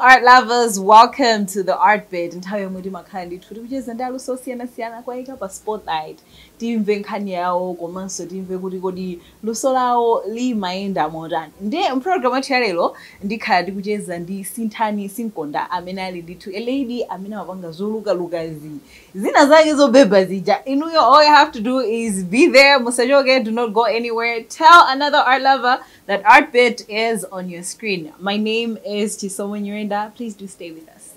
Art lovers, welcome to the Art Bit. Nthawi yomwe timakhala ndithu tikucheza ndi aluso osiyanasiyana kuwayika pa spotlight, timve nkhani yawo komanso timve kuti kodi luso lawo limayenda motani. Ndiye mpulogalamu yathu ya lero ndikhala ndikucheza ndi Sinthani Sinkonda, amene ali ndithu a lady amene amapanga zolukalukazi zina zake zobeba zija. Inuyo, all you have to do is be there, musachoke, do not go anywhere. Tell another art lover that Art Bit is on your screen. My name is Chisomo Nyirenda. Please do stay with us.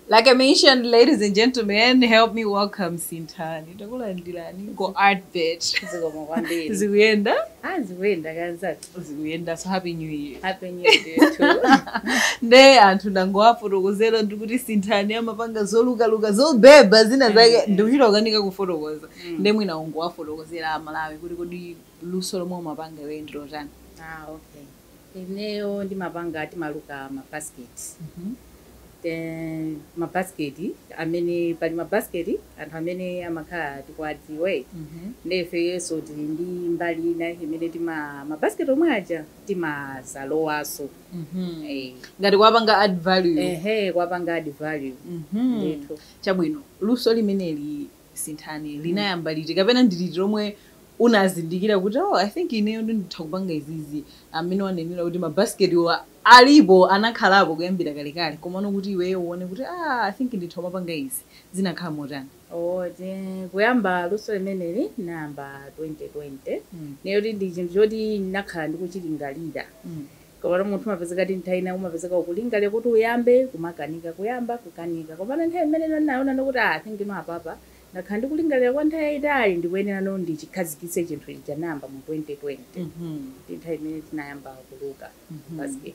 Like I mentioned, ladies and gentlemen, help me welcome Sinthani. Takulandirani ku Art Bit. Zikomo kwambiri. Zikuyenda? Ah, zikuyenda kanzati. Zikuyenda. So happy New Year. Happy New Year too. Nde anthu ndangowafotokozera ndikuti Sinthani amapanga zolukaluka zobeba zina zake, ndikuchita kukanika kufotokoza. Nde mwina ungowafotokozera Amalawi kuti kodi luso lomwe umapanga iwe ndi lotani. Ah, okay. Ineyo ndimapanga, timaluka mabasket. Then mabasket amene pali mabasket anthu amene amakhala tikwadziwe. Ndefeso tili ndi mbali ina imene tima mabasket omwe aja timazalowaso. Ngati kuwapanga add value. Ehe, kuwapanga add value. Ndithu. Chabwino, luso limeneli, Sinthani, linayamba liti kapena ndiliti lomwe unazindikira kuti, "Oh, I think ineyo nditha kupanga izizi"? Amene wanenera kuti mabasket wa alipo, anakhalapo kuyambira kalekale, komano kuti iweyo uone kuti, "Ah, I think nditha kumapanga izi," zinakhala motani? Oh, kuyamba luso limeneli nayamba 2020. Neyoti ndi chinthu choti ndinakhala ndikuchilingalira. Komano munthu umapezeka ti nthawi ina umapezeka ukulingalira kuti uyambe, kumakanika kuyamba, kukanika. Komano nthawi imene naona nokuti, ah, I think ino apapa ndakhala ndikulingalira kwa nthawi yayitali, ndikuyenera no ndichikhazikitse chinthu ichi, nayamba mu 2020. Ndi nthawi imene tinayamba kuluka basket.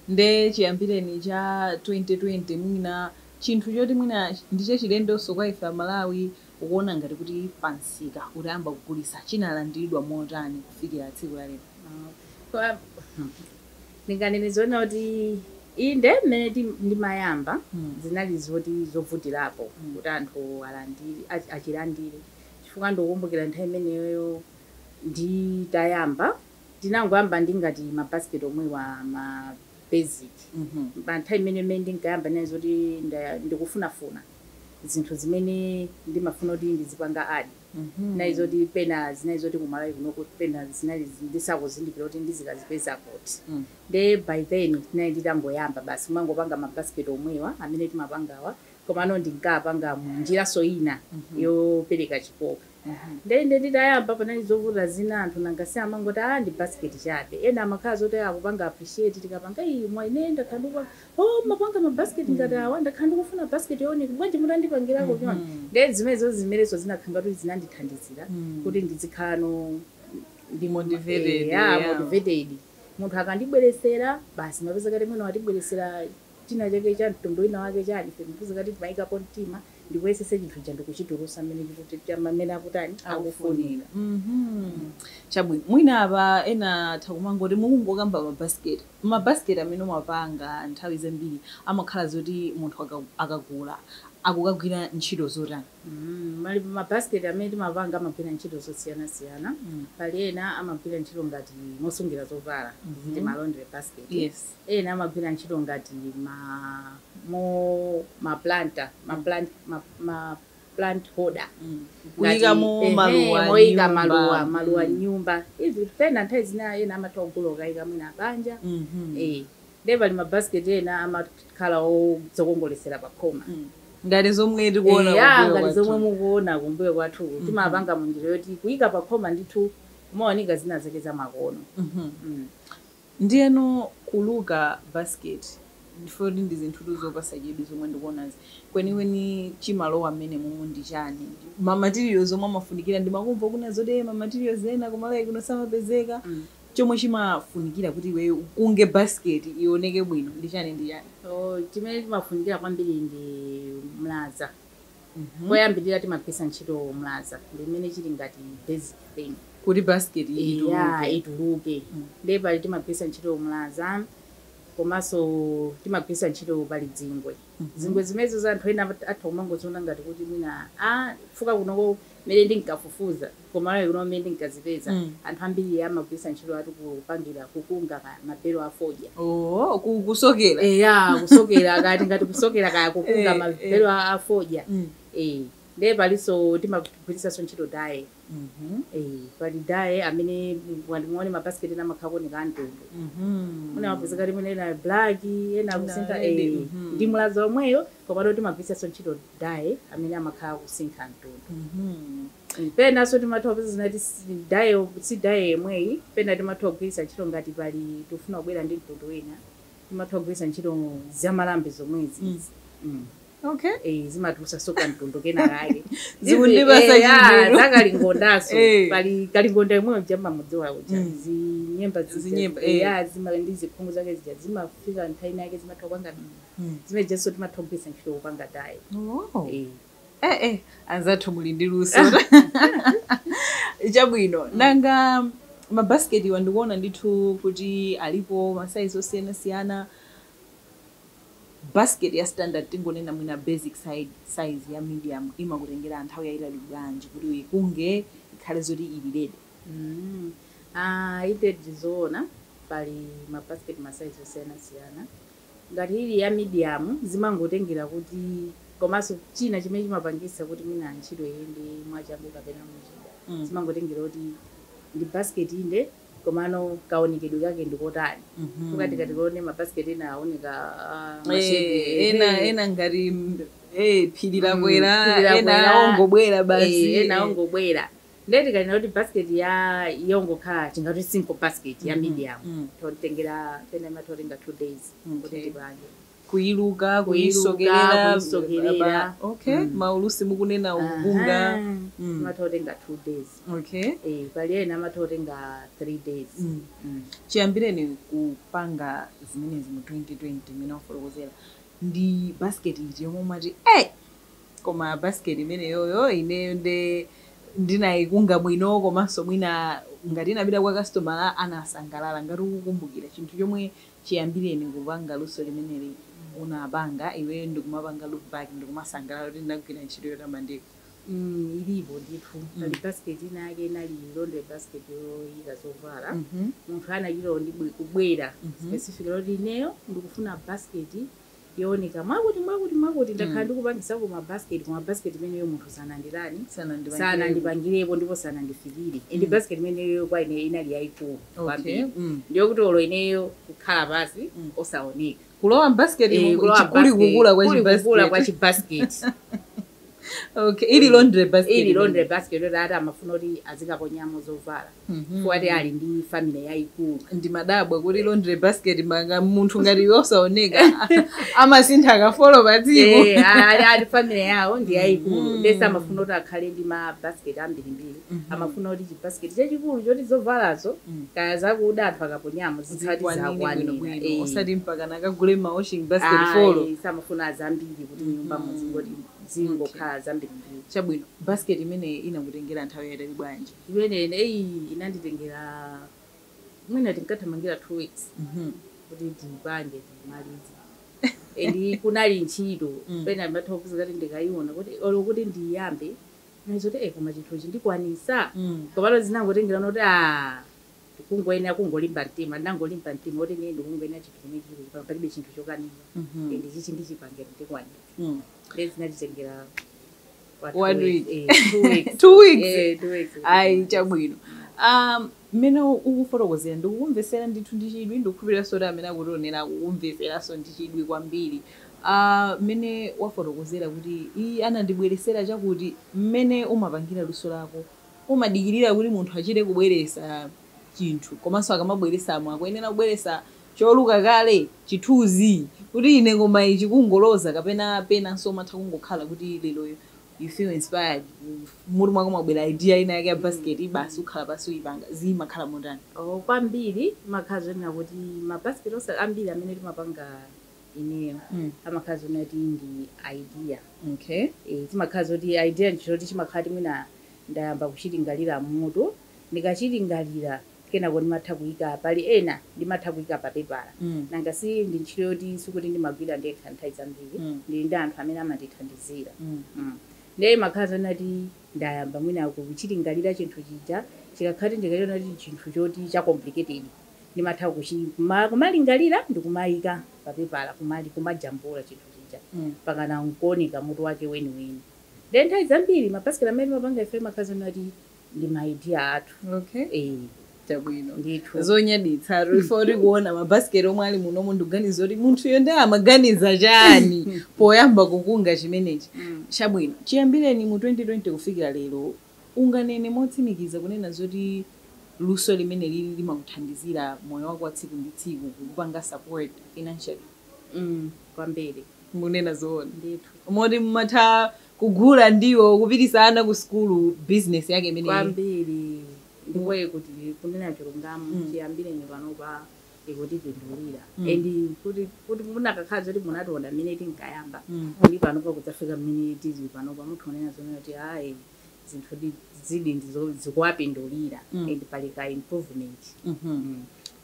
Nde chiyambireni cha 2020, mwina chinthu choti mwina ndichachilendonso kwa ife Amalawi, ukuona ngati kuti pansika utayamba kugulisa, chinalandiridwa motani kufikira tsiku la lero? Ndinganene zoona kuti inde, mmene ndimayamba zinali zoti zovutirapo kuti anthu alandire, achilandire, chifukwa ndikukumbukira nthawi imeneyo nditayamba, tinangoyamba ndingati mabasket omwewa, ma basic. Pa nthawi imene ndinkayamba naye zoti ndikufunafuna zinthu zimene ndimafuna kuti ndizipanga add, zinali zoti pena zinali zoti kumalawi kunoko pena zinali ndisakuzindikira kuti ndizikazipeza kuti. Nde by then tinali nditangoyamba basi, kumangopanga mabasket omwewa amene timapangawa, komano ndinkapanga munjiraso ina yopereka chikoka. Ndende nditayamba panali zovuta zina, anthu nangasi amangoti, "Ah, ndi basket chabe." Ena amakhala zoti akupanga appreciate tikapanga, "Iyi mwa ine ndakhala ndikupa, oh, mapanga mabasket ngati awa, ndakhala ndikufuna basket yooneka, bwanji mutandipangirako chonde?" Nde zimenezo zimenezo zinakhala kuti zinandithandizira kuti ndizikhala no ndi motivated. Yeah, motivated. Munthu akandibweresera basi, mapeza kati mwina watibweresera china chake cha mtundu wina wake chani, ife mapeza kati timayikapo mtima ndikuyesese chinthu cha ndikuchitulusa mmene mmene akutani, akufunira. Chabwino, mwina apa ena atha kumangoti mukungokamba mabasket. Mabasket amene umapanga nthawi zambiri amakhala zoti munthu akagula akukagwira ntchito zotani? Mali mabasket amene timapanga amagwira ntchito zosiyanasiyana. Pali ena amagwira ntchito ngati mosungira zovala, ziti ma laundry basket. Ena amagwira ntchito ngati ma mo ma planter, ma plant, ma plant holder. Kuyikamo Ehe, maluwa moyika nyumba. Maluwa, maluwa nyumba ivi. Pena nthawi zina ena amatha kugula ukayika mwina banja. Nde pali mabasket ena amakhala odzokongolesera pa khoma. Ngati zomwe tikuona ya, kumbuyo ngati kwathu. Zomwe mukuona kumbuyo kwathu, timapanga munjira yoti kuyika pa khoma ndithu kumaoneka zina zake zamakono. Ndiyeno kuluka basket, ndifoti ndi zinthu zopasa chidwi zomwe ndikuonazi, kwenikweni chimalowa mmene mumu ndi chani? Ma materials omwe amafunikira, ndimakumva kuna zoti ma materials ena kumalawi kuno samapezeka. Chomwe chimafunikira kuti iweyo ukunge basket ioneke bwino ndi chani, ndi chani? So, chimene chimafunikira kwambiri ndi mlaza. Poyambirira timagwisa ntchito mlaza, ndi imene chili ngati basic thing kuti basket ya ituluke. Ituluke. Ndiye pali timagwisa ntchito mlaza. Komanso timagwiritsa ntchito pali zingwe. Zingwe zimenezo za anthu ena atha kumangoziona ngati kuti mwina a fuka kunoko mmene ndinkafufuza, koma kuno mmene ndinkazipeza, anthu ambiri amagwiritsa ntchito ati kupangira kukunga mabelo a fodya. Oh, kusokera. Eya, kusokera kati ngati kusokera kaya kukunga mabelo a fodya. Ndiye palinso timagwiritsanso ntchito dye. Pali dye amene muone mabasiketi ena amakhala kuoneka amtundu, muna mapezeka limene ena black, ena kusintha. Red, Ndi mlaza omweyo, komano timagwiritsanso ntchito dye amene amakhala kusintha mtundu. Penanso timatha kupeza zinati dye si dye yemweyi, pena timatha kugwiritsa ntchito ngati pali tifuna kubwera ndi mtundu wina, timatha kugwiritsa ntchito zamalambe zomwezi. Okay. Zimatulusa so kamtundu kena kake. Zikundipasa chidwi. Zakalingondaso. Pali kalingonda imweyo jamba mudziwa uja, zinyemba zija. Zinyemba, Ya, zima ndi zikhungu zake zija zimafika nthawi yake zimatha kupanga zimene jeso timatha kugwiritsa ntchito kupanga dye. Oh. Anzathu muli ndi luso. Chabwino, nanga mabasiketi wandikuona ndithu kuti alipo masaizi osiyanasiyana. Basket ya standard, tingonena mwina basic size ya medium, imakutengera nthawi yayitali bwanji kuti uyikunge ikhale zoti ili ready? Ah, ite ndizoona pali mabasket masaizi osiyanasiyana. Ngati ili ya medium zimangotengera kuti, komanso china chimene chimapangisa kuti mwina ntchito iyende mwachangu kapena muchida, zimangotengera kuti ndi basket inde, komano kaonekedwe kake ndikotani. Tukati tione mabasket ena aoneka mashape, ena ena ngati phiri lakwera, phiri ena lakwera. ongobwera basi. Ena ongobwera. Ndeti kanena kuti basket ya yongokhala tingati simple basket ya medium, totengera pena imatotenga 2 days kuti tipange. Kuyiluka, Kuyiluka, kuyisokerera. Kuyisokerera. Okay. Maulusi mukunena ukunga. Imatotenga 2 days. Pali ena amatotenga 3 days. Chiyambireni kupanga zimenezi mu 2020 imene wafotokozera, ndi basket iti yomwe umati, "Ey, koma basket imeneyoyo ineyo nde ndinayikunga bwino," komanso mwina ngati inapita kwa customer anasangalala, ngati ukukumbukira chinthu chomwe chiyambireni kupanga luso limeneli unapanga iweyo ndikumapanga look back ndikumasangalala kuti ndinagwira ntchito yotamandika? Ilipo ndithu. Pali basket inake inali laundry basket yoyika zovala. Munthu anachita ndi kubwera specific loti ineyo ndikufuna basket yooneka mwakuti mwakuti mwakuti. Ndakhala ndikupangisako ma basket, koma basket imeneyo munthu sanandilani, sanandipangirepo ndipo sanandifikire. And basket imeneyo kwa ine inali yayikulu kwambiri, ndiyokuti olo ineyo kukhala pasi osaoneka. Kulowa mbasket. Kulowa kuli basket, kukula kwa kuli kukula kwa chibasket. Chibasket. Okay, ili laundry basket. Ili laundry basket yoti ati amafuna kuti azikaponyamo zovala, fuati ali ndi family yayikulu. Ndi madabwa kuti laundry basket manga munthu ngati iwe osaoneka amasintha kafolo pa dziko. Ali family yawo ndi yayikulu, ndese amafuna kuti akhale ndi ma basket ambirimbiri. Amafuna kuti chibasket chachikulu choti zovalazo kaya zakuda anthu akaponyamo zikhati zikwanire zakwanira. Bwinobwino, osati mpaka nakagule ma washing basket folo. Ayi, samafuna zambiri kuti nyumba muzingoti zingokhala zambirimbiri. Chabwino, basket imene inakutengera nthawi yayitali bwanji? Imene eyi inanditengera mwina tinkathamangira 2 weeks kuti ndipange ndimalize. And kunali ntchito, pena ndimatha kuti ndikayiona kuti olo kuti ndiyambe naizoti koma chinthuchi ndikwanisa, komano zinangotengera noti a ndikungoyenera kungolimba mtima. Ndinangolimba mtima kuti ine ndikungoyenera chinthu chimene chili palibe chinthu chokanika, and chichi ndichipangira ndikwanisa. Then zinatitengera what, One two week. weeks. 2 weeks. 2 weeks. 2 weeks. Ayi, chabwino. Mmene ukufotokozera ndikukumvesera ndithu ndi chidwi, ndikukhulupiriranso kuti amene akutionera akukumveseranso ndi chidwi kwambiri. Mmene wafotokozera kuti iyi anandibweresera chakuti, mmene umapangira luso lako umadikirira kuti munthu achite kubweresa chinthu, komanso akamabweresamo akuyenera kubweresa choluka kale, chithunzi kuti ine koma ichi kungoloza, kapena penanso umatha kungokhala kuti lero you feel inspired, mutu mwako mwabwera idea ina yake ya basket, basi ukhala pasi uyipanga? Zimakhala motani? Oh, kwambiri makhala zonena kuti mabasket onse ambiri amene timapanga ineyo amakhala zonena kuti ndi idea. Timakhala zoti idea nchoti chimakhala ti mwina ndayamba kuchilingalira mutu, ndikachilingalira Kenako ndimatha kuyika pali ena ndimatha kuyika pa pepala. Nanga si ndi ntchito yoti sikuti ndimagwira ndekha nthawi zambiri. Ndili ndi anthu amene amandithandizira. Ndiye makhala zonati ndayamba mwina kuchilingalira chinthu chija, chikakhati ndikachiona kuti chinthu choti cha complicated, ndimatha kumalingalira ndikumayika papepala, kumali kumajambula chinthu chija pakana nkuoneka mutu wake weniweni. Then nthawi zambiri mabasiketi amene timapanga ife makhala zonati ndi ma idea athu. Okay. Eh. Chabwino. Ndithu. Zonyaditsa ifo tikuona mabasiketi omwe ali munomu, ndikuganiza kuti munthuyo ndi amaganiza chani poyamba kukunga chimenechi. Chabwino, chiyambireni mu 2020 kufikira lero, unganene motsimikiza kunena zoti luso limene lili limakuthandizira moyo wako wa tsiku ndi tsiku, kukupanga support financially? Kwambiri. Munena zoona? Ndithu. Moti mumatha kugula ndiwo kupitisa ana ku sukulu, business yake imene? Kwambiri, ndiwe kuti kunena chilungamo, chiyambireni panopa ikutipindulira. And kuti munakakhala zoti munationa mmene tinkayamba ndi panopa kudzafika mmene tili panopa, muthonena zonena kuti ayi, zinthu zidi zikuwapindulira and pali ka improvement.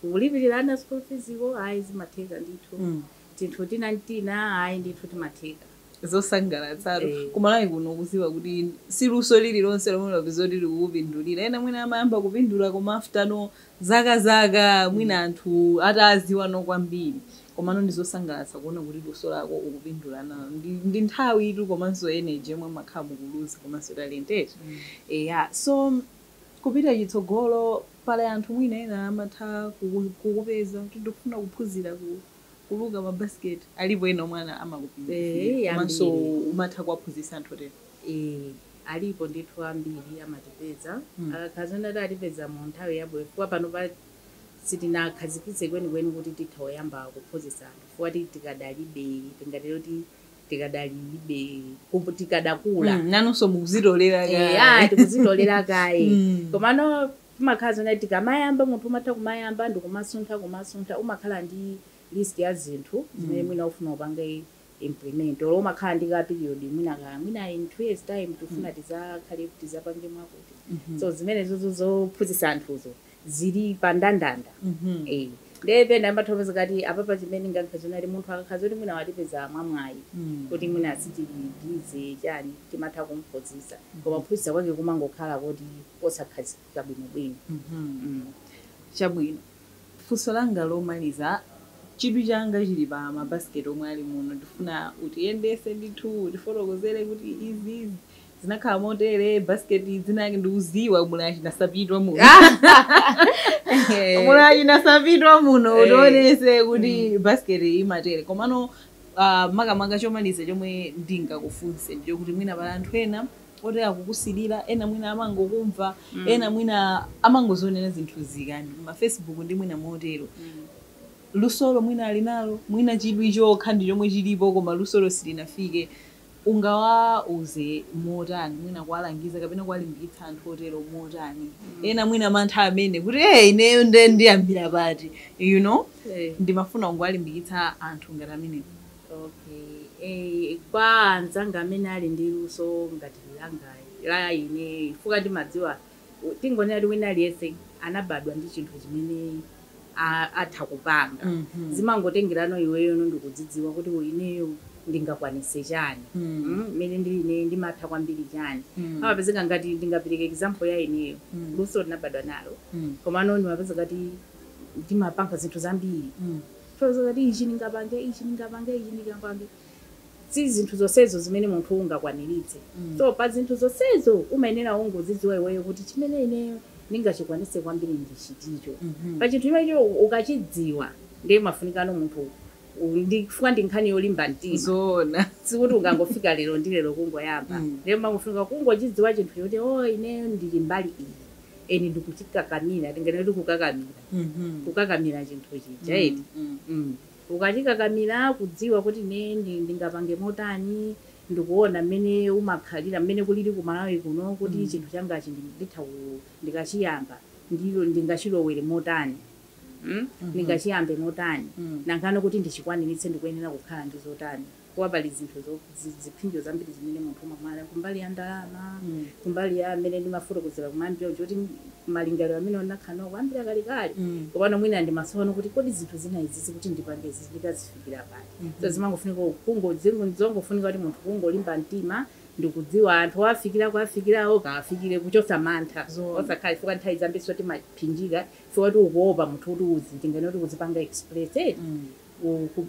Kulipirira ana school fees iko, ayi, zimatheka ndithu. Tinthu tina tina, ayi ndithu, timatheka. Zosangalatsatu. Eh. Kumalawi kuno kuziwa kuti si luso lililonse lomwe lopeza kuti likukupindulira. Ena mwina amayamba kupindula koma after no zaka zaka, mwina anthu ataziwa no kwambiri. Komano ndizosangalatsa kuona kuti luso lako ukupindula nalo. Ndi nthawi itu komanso energy yomwe makhala mukuluza komanso talent eya. So kupita chitsogolo, pali anthu mwina ena amatha kukupeza kuti ndikufuna kuphunzira kuluka mabasiketi, alipo ena omwe amakupindulira? Eh, komanso ambiri. Umatha kuwaphunzitsa anthu otero? Eh, alipo ndithu, ambiri amatipeza. Akakhala kuti atipeza mu nthawi yabwino, chifukwa pano pa sitinakhazikitse kwenikweni kuti titha kuyamba kuphunzitsa anthu, chifukwa tikadalibe, tingatero kuti tikadalibe tikadakula. Nanunso mukuzitolera Eh, kaye. ah, tikuzitolera kaye. Komano timakhala zona tikamayamba, munthu umatha kumayamba ndikumasuntha kumasuntha, umakhala ndi list ya zinthu zimene mwina ufuna upange implement, olo umakhala ndi ka period mwina ka mwina in 2 years time tifuna tizakhale tizapange mwakuti. So zimene zozo zophunzitsa anthuzo zili pa ndandanda. Eh, ndepena ambathopeza kati apapa chimene ngakhazonali munthu akakhaza kuti mwina watipeza mwamwayi kuti mwina sitili busy chani, timatha kumphunzitsa, koma kuphunzitsa kwake kumangokhala kuti osakhazikika bwinobwino. Chabwino, funso langa lomaliza, chidwi changa chili pa mabasiketi omwe ali muno. Ndifuna utiyendese ndithu, utifotokozere kuti izi zinakhala motere, basiketi zinake. Ndikuziwa muli achinasapitwa muno, muli achinasapitwa muno. Utionese kuti basiketi imatere. Komano makamaka chomaliza chomwe ndingakufunse ndichokuti mwina pali anthu ena oti akukusilira, ena mwina amangokumva, ena mwina amangozionera zinthu zikani ma Facebook ndi mwina motero, lusolo mwina ali nalo, mwina chidwi chokha ndi chomwe chilipo koma lusolo silinafike, ungawauze motani, mwina kuwalangiza kapena kuwalimbikitsa anthu otero motani? Ena mwina mantha amene kuti hey, ineyo nde ndiyambira pati? Ndimafuna ungowalimbikitsa anthu ngati amenewo. Okay, kwa anzanga amene ali ndi luso ngati langa la ine, chifukwa ndimadziwa tingonena kuti wina aliyense anabadwa ndi chinthu chimene atha kupanga. Zimangotengerano iweyo ndikudzidziwa kuti ineyo ndingakwanise chani, mmene ndili ine ndimatha kwambiri chani. Amapezeka ngati ndingapereka example ya ineyo, luso ndinabadwa nalo, komano ndimapeza ngati ndimapanga zinthu zambiri. Peza ngati ichi ndingapange, ichi ndingapange, ichi ndingapange, si zinthu zonsezo zimene munthu ungakwaniritse. So pa zinthu zonsezo umayenera ungozidziwa iweyo kuti chimene ineyo ndingachikwanise kwambiri ndichiticho. Pa chinthu imenecho ukachidziwa, ndiye mafunikano munthu ndifuna ndi nkhani yolimba mtima. Zona. Sikuti ungangofika lero ndi lero kungoyamba. Ndiye makufunika kungochidziwa chinthu choti oh, ineyo ndili mbali iyi eni ndikuchikakamira, tinganeti kukakamira, kukakamira chinthu chija eti. Ukachikakamira kudziwa kuti ine ndingapange motani, ndikuona mmene umakhalira, mmene kulili kumalawi kuno, kuti chinthu changachi nditha ndikachiyamba ndilo ndingachilowere motani, Ndingachiyambe motani? Nankhano kuti ndichikwaniritse ndikuyenera kukhala ndi zotani? Kuwa pali zinthu ziphinjo zambiri zimene munthu umakumana kumbali ya ndalama, kumbali ya amene ndimafotokozera kumayambira kuti malingaliro amene ndinakhala kuyambira kalekale, kopano mwina ndimasowa kuti kodi zinthu zina izizi kuti ndipange izi ndikazifikira pati. So zimangofunika zongofunika kuti munthu kungolimba mtima ndikudziwa anthu afikira kuafikirawo kawafikire, kuchotsa mantha, osakhala chifukwa nthawi zambiri so timaphinjika chifukwa kuti ukuopa munthu kuti uzitingene kuti uzipanga express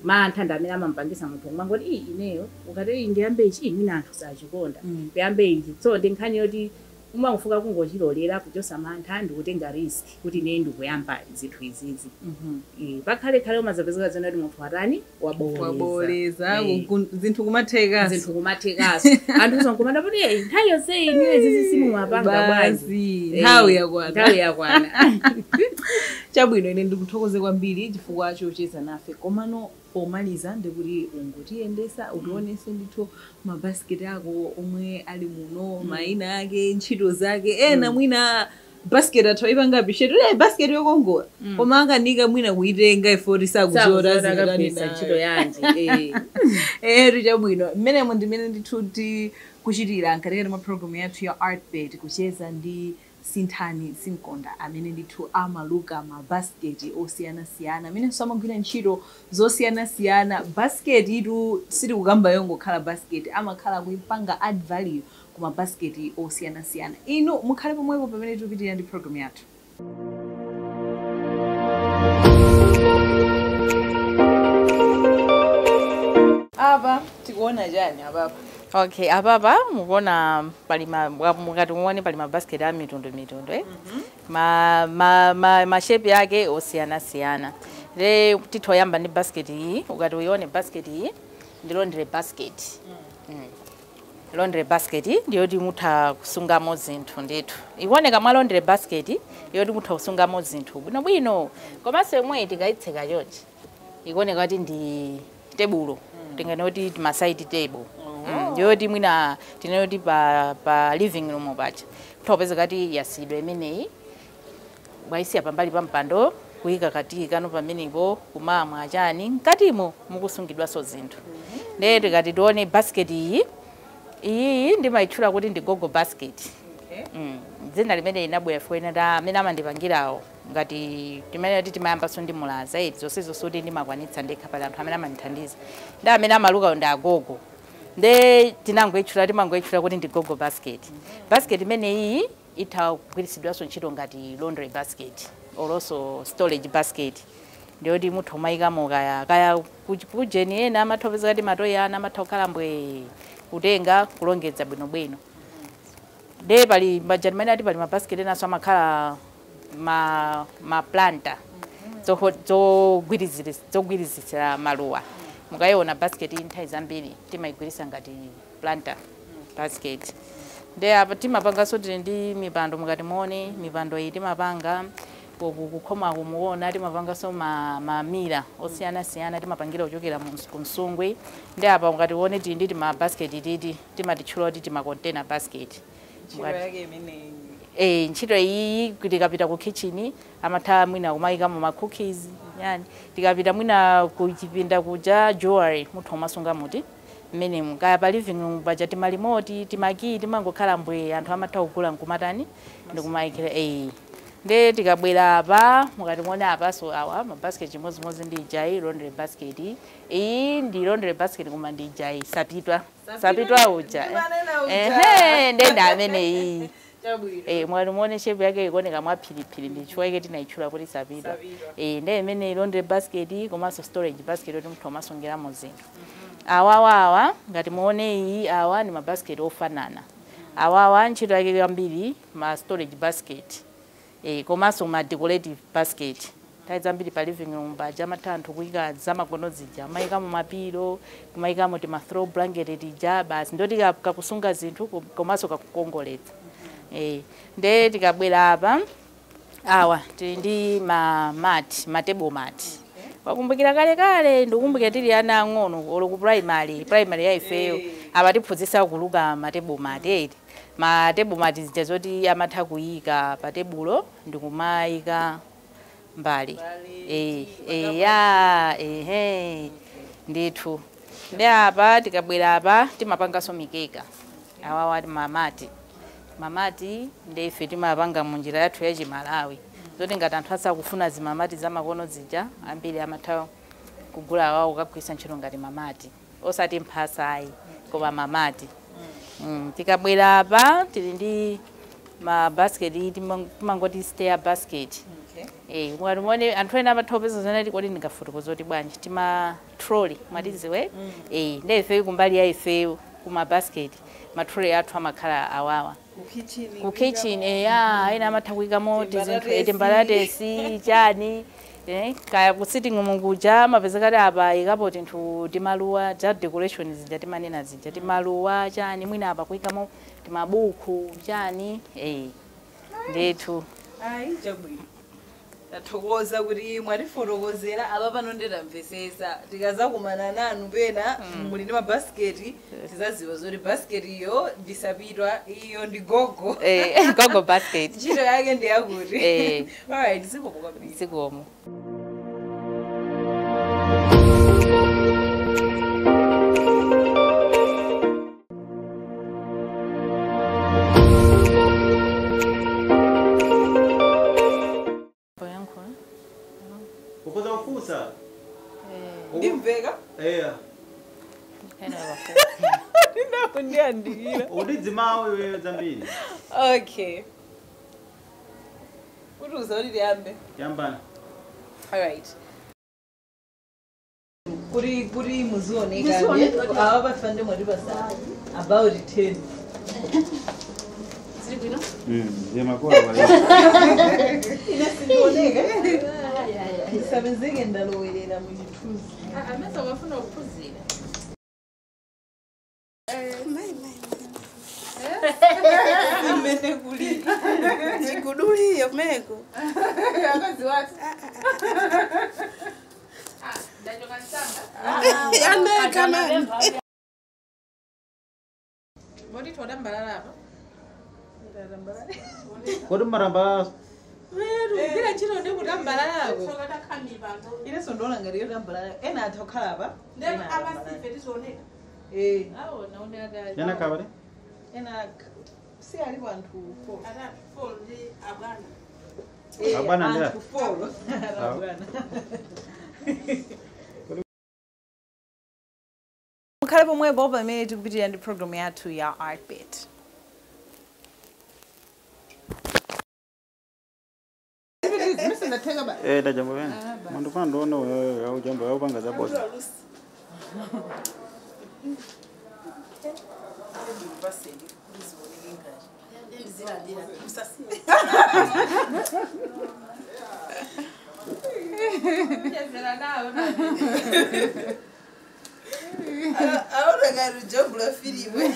mantha ndi amene amampangisa munthu kumangoti iyi ineyo ukati iyi ndiyambe ichi, iyi mwina anthu sachikonda, kuyambe ichi. So ndi nkhani yoti umangofuka kungochilolera, kuchotsa mantha ndikutenga risk kuti ine ndikuyamba zinthu izizi. Pakhale khale umazapezeka zona kuti munthu atani, waboleza. Waboleza, zinthu kumatheka. Zinthu kumathekaso, anthu zonkumana kuti "Eh, nthawi yonse iniwe zizi simumapanga bwanji?" Basi, nthawi yakwana. Nthawi yakwana. Chabwino, ine ndikuthokoze kwambiri chifukwa chocheza nafe. Komano pomaliza ndikuti ungotiyendesa, utionese ndithu mabasiketi ako omwe ali muno, mayina ake, ntchito zake. Ena mwina basket athu ayipanga appreciate eh basket yokongola, koma akanika mwina kuitenga ifoti sakuziona. Sakugwira ntchito yanji. Eh, chabwino, mmenemo ndimene ndithu tikuchitira mkatikati mwa program yathu ya Art Beat, kucheza ndi Sinthani Simkonda amene ndithu amaluka mabasiketi osiyanasiyana, amenenso amagwira ntchito zosiyanasiyana. Basket itu sitikukamba yongokhala basket, amakhala kuipanga add value ku mabasiketi osiyanasiyana. Inu mukhale pomwepo pamene tikupitirira ndi program yathu. Apa tikuona chani apapa? Okay, apapa mukuona pali mukati muone pali mabasket a mitundu mitundu, eh? Ma shape yake osiyana siyana. Le tithoyamba ndi basket iyi. Ukati uione basket iyi ndi laundry basket. Laundry basket ndiyoti mutha kusungamo zinthu ndithu. Ikuoneka mwa laundry basket yoti mutha kusungamo zinthu bwinobwino, komanso yomwe tikayitseka chonchi ikuoneka kuti ndi tebulo, tinganoti ma side table. Ndiyoti mwina tinoti pa living room pacha kutha kuti yasidwa imeneyi, bwaisiya pambali pa mpando, kuyika kati kano pamenepo, kumamwa chani, mkatimo mukusungidwanso zinthu. Ndiye tikati tione basket iyi, iyi ndimayitchula kuti ndi gogo basket. Dzina limene linabwera fuena ta amene amandipangirawo, ngati timene ti timayambanso ndi mulaza iti zonsezo suti ndimakwanitsa ndekha, pali anthu amene amandithandiza, ndi amene amaluka ndi agogo, nde tinangoyitchula, timangoyitchula kuti ndi gogo basket. Basket imene iyi itha kugwiritsidwanso ntchito ngati laundry basket olonso storage basket, ndiyoti mutha kumayikamo kaya kaya kujeni. Ena amatha kupeza kuti matoyi ana amatha kukhala mbwe, kutenga kulongedza bwinobwino. De pali majani mene ati pali mabasket enanso amakhala ma planter zogwirizira maluwa. Mukayiona basket iyi nthawi zambiri timayigwirisa ngati planter basket. Nde apa timapanganso, tili ndi mipando. Mukati muone mipando iyi timapanga uku kukhoma kumuona, timapanganso mamira osiyanasiyana, timapangira kuchokera ku msungwi. Ndi apa mukati uone tili ndi tima basket titi timatitchula kuti tima container basket. Ntchito yake imeneyi? Eh, ntchito iyi tikapita ku kitchen amatha mwina kumayikamo ma cookies yani, tikapita mwina kuchipinda kuja jewelry mutha umasunga muti mmenemu, kaya pa living room paja timalimoti timakiyi timangokhala mbwe, anthu amatha kugula nkumatani ndikumayikira. Eh, nde tikabwera apa mukati muone apaso awa mabasket chimodzimodzi ndi ijayi laundry basket. Iyi ndi laundry basket koma ndi ijayi sapitwa, sapitwa uja. Ndimanena uja. Ehe, ndenda ameneyi. Chabwino. Eh, mwali muone shape yake ikuoneka mwaphiriphiri, ndi chifukwa chake tinayitchula kuti sapitwa. Sapitwa. Eh, ndi imene laundry basket komanso storage basket yoti munthu amasungiramo zinthu. Awawa awa ngati muone iyi, awa ndi mabasket ofanana. Awawa ntchito yake kwambiri ma storage basket, eh, komanso ma decorative basket. Nthawi zambiri pa living room paja amatha anthu kuyika zamakono zija, amayikamo mapilo, kumayikamo tima throw blanket tija, basi ndoti kakusunga zinthu komanso kakukongoletsa. Eh, nde tikabwera apa awa tili ndi ma mat, ma table mat. Wakumbukira kale kale, ndikumbukira tili ana ang'ono olo ku primary ya ifeyo amatiphunzitsa kuluka ma table mat. Eti ma table mat zija zoti amatha kuyika pa tebulo ndikumayika mbali. Mbali, eh tea, eh, ya, ehe, ndithu. Ndi apa tikabwera apa timapanganso mikeka. Awawa mamati. Mamati ndi ife timapanga munjira yathu ya Chimalawi. Zoti ngati anthu asakufuna zimamati zamakono zija, ambiri amatha kugula awawo kukagwiritsa ntchito ngati mamati. Osati mphasa ayi, koma mamati. Tikabwera apa tili ndi ma basket timangoti stair basket. Okay. Mukati anthu ena amatha kupeza zonati kodi ndingafotokoze kuti bwanji tima trolley mwatiziwe. Ndi ife kumbali ya ife kuma basket ma trolley athu amakhala awawa. Ku kitchen ena amatha kuyikamo tizinthu timbalatesi chani kaya ku sitting room kuja amapeza kati apa ikapo tinthu timaluwa ja decoration zija timanena zija timaluwa chani mwina apa kuyikamo timabuku chani ndithu. Ayi chabwino. Tathokoza kuti mwatifotokozera apa pano ndidamvesesa tikazakumana nanu pena muli ndi mabasiketi tizaziwa zoti basket iyo ndisapitwa iyo ndi gogo. Gogo basket ntchito yake ndi yakuti. Alright, zikomo kwambiri. Zikomo. Ndimveka? Ndinakundiyandikira. Udidzimawo iweyo zambiri. Okay. Utiuza kuti tiyambe. Yambani. Alright. Kuri muzioneka. Awa pafande mwatipasa about 10. Ziri bwino? Ndiye makola wali. Ine sindioneka. Ndisapezeke ndalowerera muchithunzi. Amesa wafuna kuphunzira. Imene kuli. Chikuduliyo meko. Akazi watu. Ndachoka nsanga. Aneka man. Bodi todambalala apa? Kodi maramba Weru, bila ntchito ndi kutambalalako. Ine sondola ngati yotambalala. Ena atha kukhala apa. Ena kabale? Ena si alipo anthu 4. Abwana ndi anthu 4. Abwana. Mukhale pomwepo pamene tikupitirira ndi program yathu ya Artbeat. Jambo bene. Mundu kwa ndono wewe jambo yao panga za bosa. Aona ngari jambo la filimu.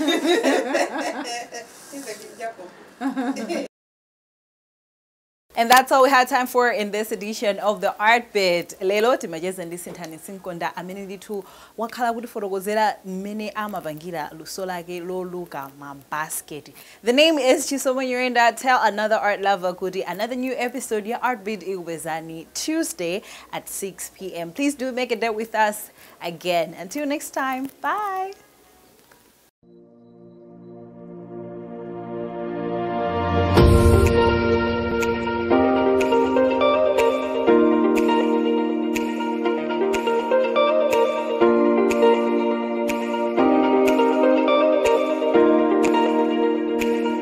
And that's all we had time for in this edition of the Art Bit. Lelo timacheza ndi Sinthani Sinkonda amene ndithu wakhala kutifotokozera mmene amapangira luso lake loluka ma basket. The name is Chisomo Nyirenda. Tell another art lover kuti another new episode ya Art Bit ikupezani Tuesday at 6 p.m. Please do make a date with us again. Until next time, bye.